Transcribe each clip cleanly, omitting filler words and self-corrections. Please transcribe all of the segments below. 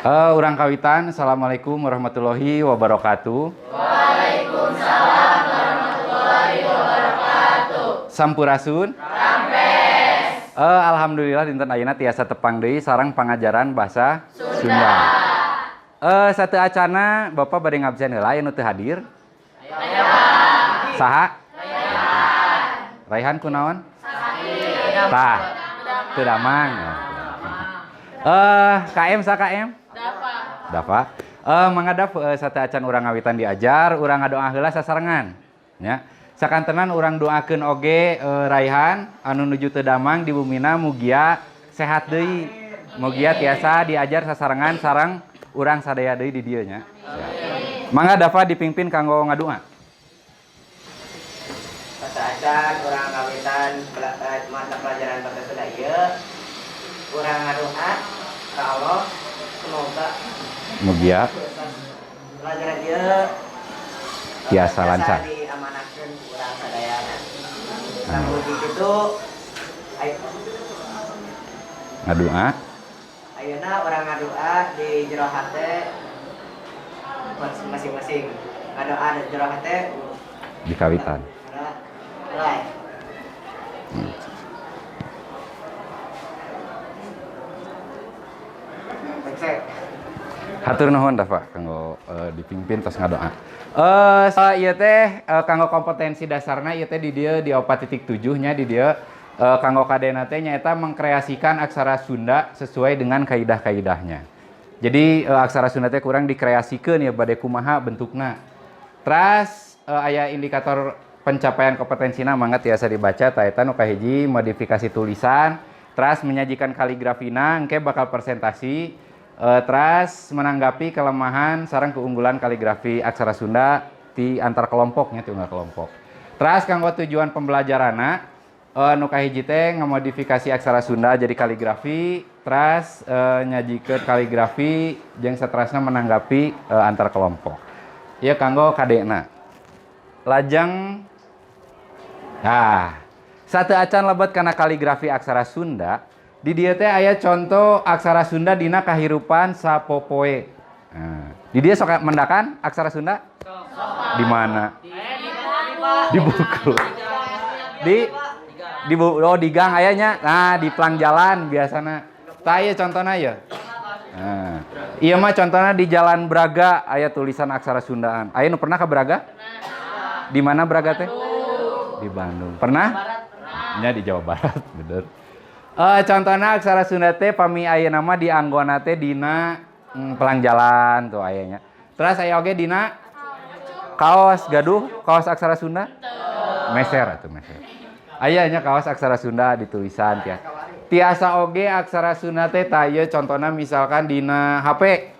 Urang kawitan, assalamualaikum warahmatullahi wabarakatuh. Waalaikumsalam warahmatullahi wabarakatuh. Sampurasun. Rampes. Alhamdulillah dinten ayeuna tiasa tepang deui sareng pangajaran bahasa Sunda. Sateuacanna Bapak bade ngabsen heula aya nu teu hadir? Aya. Saha? Raihan kunaon? Sakit. Tah. Teu damang. KM sa KM? Dafa. Dafa. Mangga Daf, sateuacan urang ngawitan diajar, urang ngadoa heula sasarengan. Nya. Sakantenan urang doakeun oge Raihan anu nuju teu damang di bumina mugia sehat deui. Mugia tiasa diajar sasarengan sareng urang sadaya deui di dieu nya. Mangga Dafa dipimpin kanggo ngadoa. Sateuacan urang ngawitan mata pelajaran bahasa Sunda ieu, urang ngadoa ka Allah semoga Mugia pelajaran ieu tiasa lancar. Diamanahkeun ku urang sadayana. Samuji kitu Ngadoa. Ayeuna urang ngadoa di jero hate masing-masing. Ngadoa di jero hate. Dikawitan. Mulai. Cek. Hatur nuhun Dafa kanggo dipimpin tos ngadoa. Ieu teh kanggo kompetensi dasarna ieu teh di dieu di 4.7 nya di dieu kanggo kadena teh nyaeta mengkreasikan aksara Sunda sesuai dengan kaidah-kaidahnya. Jadi aksara Sunda teh kurang dikreasikeun ya bade kumaha bentukna. Teras aya indikator pencapaian kompetensina, mangga tiasa dibaca. Tah, eta nu kahiji modifikasi tulisan, teras menyajikan kaligrafina engke bakal presentasi, teras menanggapi kelemahan sareng keunggulan kaligrafi aksara Sunda di antar kelompoknya, ti unggal kelompok. Teras kanggo tujuan pembelajaranna nu kahiji teh ngamodifikasi aksara Sunda jadi kaligrafi, teras nyajikeun kaligrafi jeung saterasna menanggapi antar kelompok. Ieu kanggo kadena. Lajeng, nah, sateuacan lebet kana kaligrafi aksara Sunda, di dieu teh aya contoh aksara Sunda dina kahirupan sapopoe. Nah, di dieu sok mendakan aksara Sunda? Di mana? Di buku. Di oh, di gang ayanya. Nah, di pelang jalan biasana. Tah, ieu contohna ya. Nah, ieu mah contohnya di Jalan Braga aya tulisan aksara Sundaan. Aya nu pernah ke Braga? Di mana Braga teh? Di Bandung. Pernah? Nya, di Jawa Barat, bener. Contohnya aksara Sunda teh pami ayeuna mah dianggona teh dina pelang jalan tuh ayanya. Terus aya oge dina kaos. Gaduh kaos aksara Sunda? Meser atuh, meser. Aya nya kaos aksara Sunda ditulisan tiasa. Tiasa oge aksara Sunda teh, tah, ieu contohna misalkan dina HP.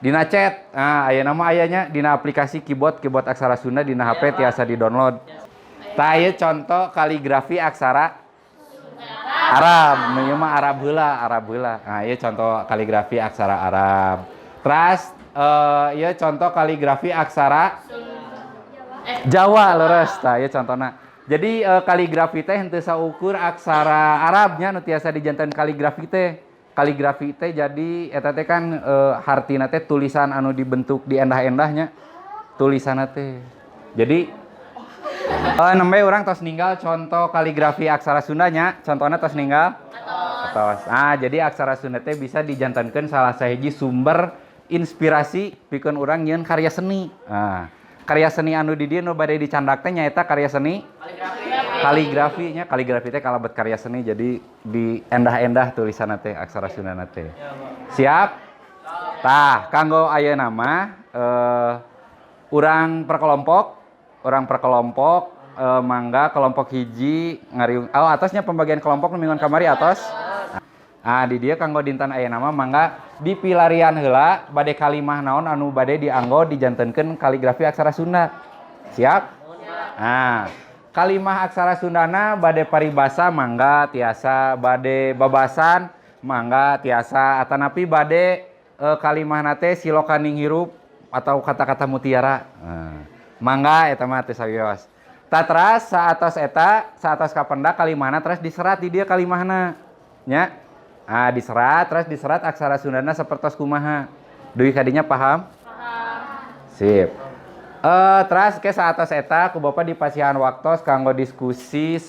Dina chat. Nah, ayeuna mah ayanya dina aplikasi keyboard keyboard aksara Sunda dina HP tiasa di-download. Tah, ieu contoh kaligrafi aksara Arab, nu ieu mah Arab heula, Arab heula. Nah, ieu contoh kaligrafi aksara Arab. Terus ieu contoh kaligrafi aksara Jawa, leres. Tah, ieu contohna. Jadi kaligrafi teh henteu saukur aksara Arabnya nu tiasa dijanten kaligrafi teh. Kaligrafi teh jadi eta teh kan hartina teh tulisan anu dibentuk di endah-endahnya tulisanna teh. Jadi nembe urang tos ninggal contoh kaligrafi aksara Sundanya, contohnya tos ninggal? Atos. Ah, jadi aksara Sunda teh bisa dijantenkeun salah sahiji sumber inspirasi pikeun urang nyieun karya seni. Nah, karya seni anu di dieu nu bade dicandak teh nyaeta karya seni kaligrafi nya. Kaligrafi teh kalebet karya seni, jadi di endah-endah tulisanna teh aksara Sundana teh. Siap? Tah, kanggo ayeuna mah urang per kelompok, urang per kelompok, mangga kelompok hiji ngariung. Oh, atos nya pembagian kelompok nu mingguan kamari, atos. Ah, di dieu kanggo dinten ayeuna mah mangga dipilarian heula bade kalimah naon anu bade dianggo dijantenkeun kaligrafi aksara Sunda. Siap? Nah, kalimah aksara Sundana bade paribasa mangga tiasa, bade babasan mangga tiasa, atanapi bade kalimahna teh silokaning hirup atau kata-kata mutiara. Nah, mangga eta mah teu sawios. Tah, teras saatos eta, saatos kapendak kalimahna, terus diserat di dieu kalimahna. Nya. Ah, diserat, terus diserat aksara Sundana sapertos kumaha. Dugi kadinya paham? Paham. Sip. Terus ke saatos eta ku Bapak dipasihan waktos kanggo diskusi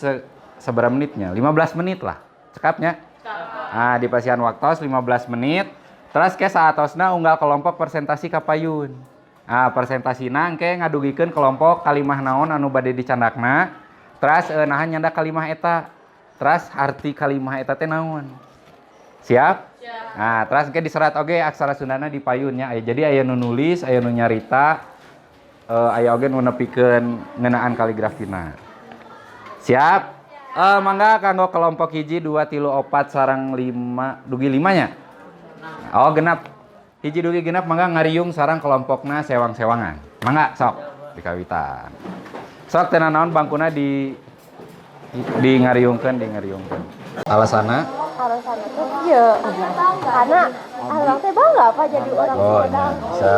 seberapa menitnya? 15 menit lah. Cekap nya? Ah, dipasihan waktos 15 menit. Terus ke saatosna unggal kelompok presentasi ka payun. Ah, presentasina engke ngadugikeun kelompok kalimah naon anu bade dicandakna. Terus naha nyandak kalimah eta. Terus arti kalimah eta teh naon. Siap? Siap. Nah, terus engke diserat oge aksara Sundana di payunnya. Aya jadi aya nu nulis, aya nu nyarita, aya oge nu nepikeun ngeunaan kaligrafina. Siap? Mangga kanggo kelompok hiji, dua, tilu, opat, sareng lima, dugi lima nya? Oh, genap. Hiji dugi genap mangga ngariung sareng kelompokna sewang-sewangan. Mangga sok dikawitan. Sok teu naon bangkuna di ngariungkeun, di ngariungkeun. Alasanna? Alasannya tuh iya, karena urang teh bangga, Pak, jadi orang Oh, Sumedang. nya, bisa.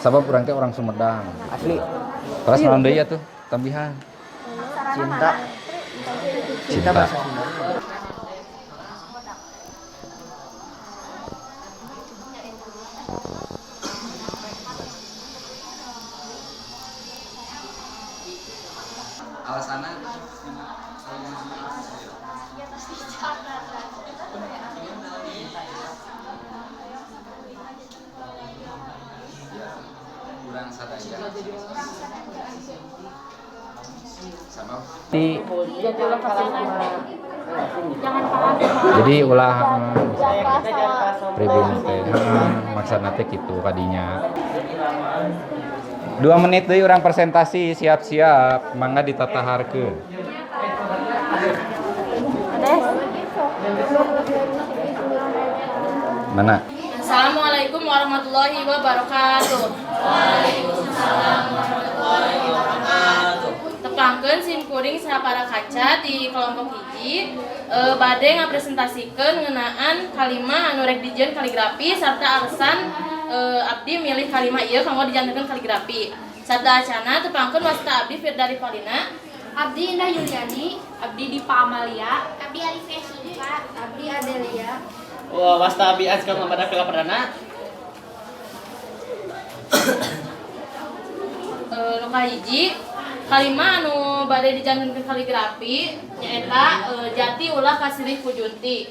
Sabab urang teh orang Sumedang. Asli. Terus naon deui atuh tambihan? Cinta. Cinta. Bahasa Sunda. Alasanna? Urang sadaya sama di jadi ulah pribumi teh maksudna teh kitu kadinya. 2 menit deui urang presentasi, siap-siap, mangga ditataharkeun. Des. Mana? Assalamualaikum warahmatullahi wabarakatuh. Waalaikumsalam warahmatullahi wabarakatuh. Tepangkeun sim kuring sapara kaca di kelompok hiji bade ngapresentasikeun ngeunaan kalimah anu rek dijieun kaligrafi serta alasan abdi milih kalimah ieu kanggo dijantenkeun kaligrafi. Sarta acana tepangkeun wasta abdi Firdari Palina, Abdi Indah Yuliani, Abdi Dipa Amalia, Abdi Alifia Syifa, Abdi Adelia. Wah, wasta abi Azka Muhammad Afila Perdana. Nu kahiji kalimah anu bade dijantenkeun kaligrafi nyaeta jati ulah kasilih ku junti.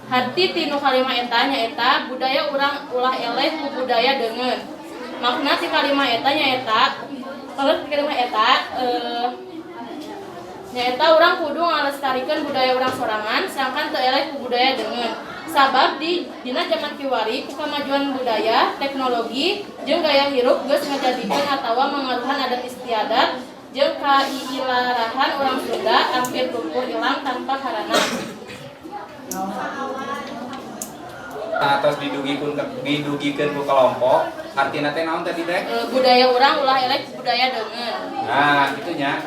Harti tinu kalimah eta nyaeta budaya urang ulah eleh ku budaya deungeun. Makna ti kalimah eta nyaeta kalau ti kalimah eta nyaeta urang kudu ngalestarikeun budaya urang sorangan sangkan teu eleh ku budaya deungeun. Sabab di dina zaman kiwari ku kamajuan budaya, teknologi, jeung gaya hirup geus ngajadikeun atawa mangaruhan adat istiadat jeung kaiilarahan urang Sunda hampir lumpur ilang tanpa harana. Atos didugikeun ku kelompok, artina teh naon tadi teh? Budaya urang ulah eleh ku budaya deungeun. Nah, gitunya.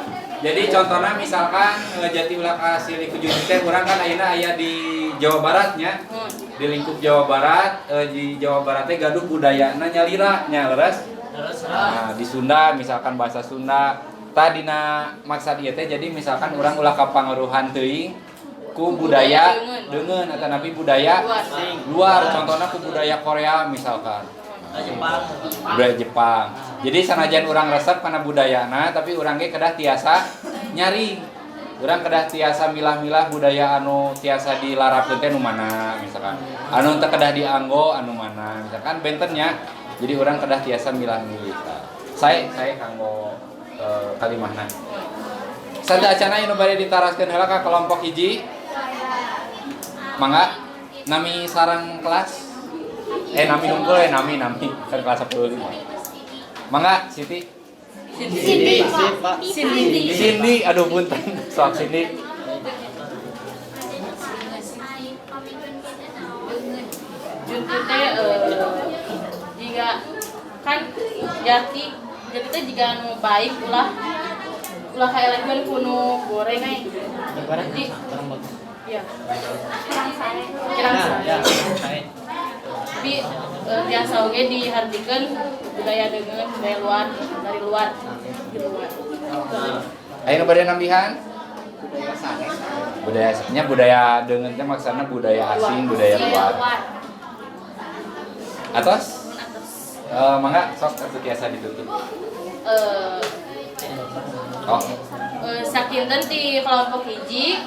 Jadi contohnya misalkan jati ulah kasilih ku junti teh urang kan ayeuna aya di Jawa Baratnya. Di lingkup Jawa Barat, di Jawa Barat teh gaduh budayana nyalira nya, leres. Nah, di Sunda misalkan bahasa Sunda. Tadina maksad ieu teh jadi misalkan urang ulah kapangaruhan teuing ku budaya deungeun atanapi budaya Luar. Luar, contohnya ku budaya Korea misalkan. Jepang. Budaya Jepang. Jadi sanajan urang resep karena budayana, tapi urang ge kedah tiasa nyari. Urang kedah tiasa milah-milah budaya anu tiasa dilarapkeun teh nu mana misalkan. Anu teu kedah dianggo anu mana misalkan bentennya. Jadi urang kedah tiasa milah-milih. Saya kanggo kalimahna. Sada acana anu bade ditaraskeun heula ka kelompok hiji. Mangga nami sareng kelas. Nami hungkul nami nami kan kelas 10. Mangga Siti. Cindy, Pak. Cindy. Cindy, aduh punten. Sok Cindy. Junti teh jika kan jati jati teh jika anu baik ulah ulah kaelehkeun ku nu goreng ai. Goreng. Jadi Goreng bagus. iya. Kirang Nah, sare. ya, saya. Tapi biasa oge dihartikeun budaya deungeun budaya luar dari luar di luar. Ayo nu bade nambihan? Budaya sanes. Budaya nya budaya deungeun teh maksudna budaya asing, budaya luar. Atos? Eh, mangga sok atuh tiasa ditutup. Oh, Sakinten ti kelompok hiji.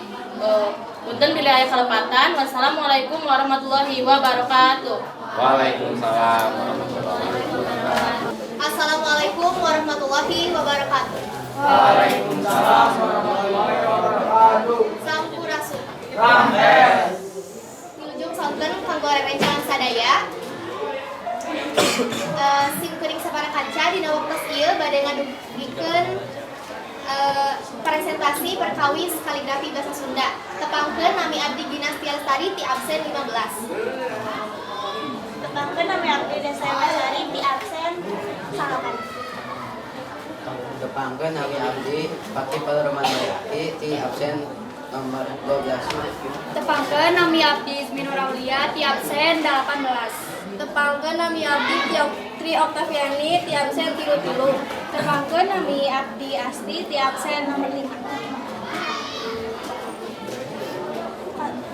Punten bilih aya kalepatan. Wassalamualaikum warahmatullahi wabarakatuh. Waalaikumsalam warahmatullahi wabarakatuh. Assalamualaikum warahmatullahi wabarakatuh. Waalaikumsalam warahmatullahi wabarakatuh. Sampurasun. Wilujeng sonten kanggo rerencangan sadaya. Sim kuring sapara kanca dina waktos ieu bade ngadugikeun presentasi perkawis kaligrafi bahasa Sunda. Tepangkeun, nami abdi Ginastia Lestari ti absen 15. Tepangkeun, nami abdi Desa Sari ti absen 9. Tepangkeun, nami abdi Fakih Roman Bayaki ti absen nomor 12. Tepangkeun, nami abdi Ismi Nuraulia ti absen 18. Tepangkeun, nami abdi Tri Oktaviani ti absen 33. Tepangkeun, nami abdi Asti ti absen nomor 5.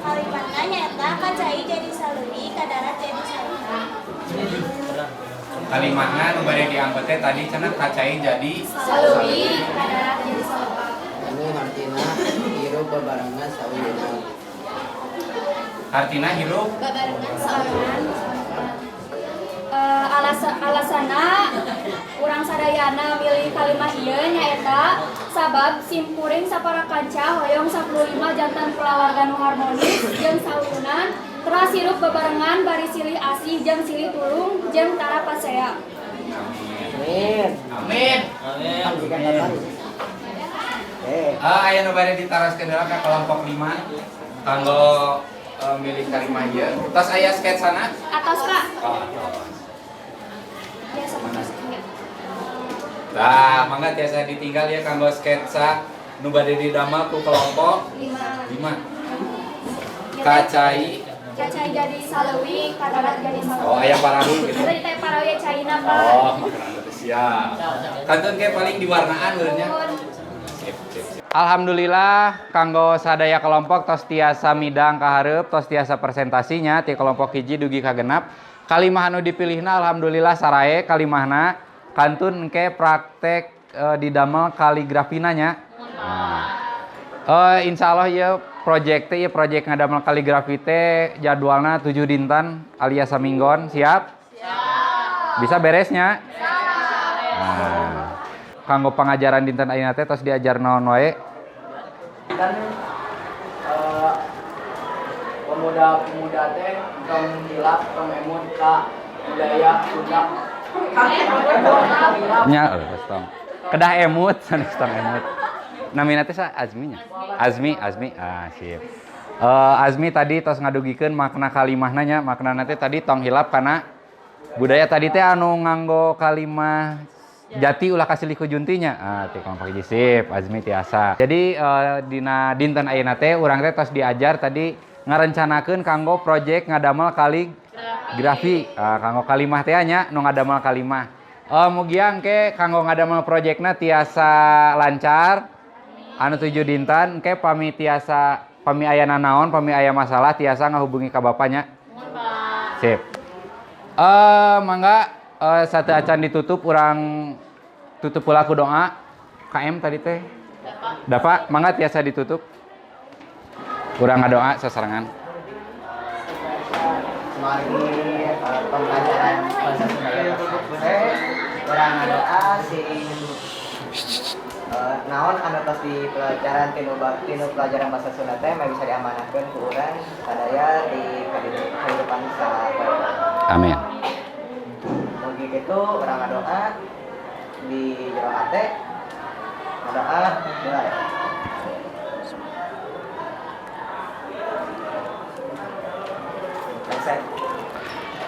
Kalimatna nyaeta kacai jadi saleuwi, kadarat jadi saluang. Kalimatna nu bade diangkut teh tadi cenah kacai jadi Saleuwi, kadarat jadi saluang. Anu hartina hirup bebarengan sauyunan. Artina hirup Babarengan sauyunan. Alasana urang sadayana milih kalimah ieu nyaeta sabab simkuring sapara kanca hoyong 15 janten kulawarga nu harmonis jeung sauyunan, teras hirup bebarengan bari silih asih jeung silih tulung jeung tara pasea. Amin. Amin. Amin. Ah, aya nu bade ditaroskeun heula ka kelompok 5 kanggo milih kalimah ieu. Tos aya sketsana? Atos, Pak. Oh, atos. Biasa. Mana? Nah, mangga tiasa ditinggal ya kanggo sketsa nu bade didamel ku kelompok 5. 5. Kacai. Kacai jadi saleuwi, kadarat jadi saluang. Oh, aya parahu gitu. Eta ditanya parahu ya caina, Pak. Oh, makanan teh siap. Kantun ke paling diwarnaan benernya. Sip, sip, sip. Alhamdulillah kanggo sadaya kelompok tos tiasa midang ka hareup, tos tiasa presentasinya ti kelompok hiji dugi ka genap. Kalimah anu dipilihna alhamdulillah sarae kalimahna, kantun engke praktek didamel kaligrafina nya. Nah. Insya Allah ya project teh, ya project ngadamel kaligrafi teh jadwalna 7 dinten alias saminggon, siap? Siap. Bisa beresnya? Nah. Kanggo pengajaran dinten ayeuna teh tos diajar naon wae? Kan pemuda-pemuda teh tong hilap, tong emut ka budaya Sunda. Nya euy, tong. Kedah emut, sanes tong emut. Namina teh sa Azmi nya? Azmi, Azmi. Ah, sip. Azmi tadi tos ngadugikeun makna kalimahna nya, maknana teh tadi tong hilap kana budaya, tadi teh anu nganggo kalimah jati ulah kasilih ku juntinya. Ah, ti kelompok hiji, sip, Azmi tiasa. Jadi dina dinten ayeuna teh urang teh tos diajar tadi ngarencanakeun kanggo project ngadamel kaligrafi. Ah, kanggo kalimah teh nya nu ngadamel kalimah. Mugia engke kanggo ngadamel projectna tiasa lancar. Anu 7 dinten engke pami tiasa, pami aya nanaon, pami aya masalah tiasa ngahubungi ka bapaknya. Sip. Mangga sateuacan ditutup urang tutup pula ku doa. KM tadi teh. Dapat, mangga tiasa ditutup. Urang ngadoa sasarengan. Margi pembelajaran bahasa Sunda ya teh urang ngadoa sing naon anu tos di pelajaran tinu pelajaran bahasa Sunda teh mah bisa diamanahkeun ku urang sadaya di kehidupan sapoe. Amin. Mugi kitu, urang ngadoa di jero hate, ngadoa mulai. Selesai.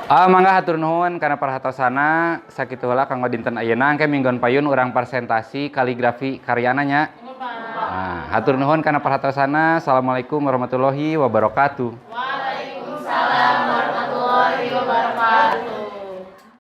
Ah, mangga, hatur nuhun kana perhatosana. Sakitu heula kanggo dinten ayeuna, engke minggon payun urang presentasi kaligrafi karyana nya. Nah, hatur nuhun kana perhatosana. Assalamualaikum warahmatullahi wabarakatuh.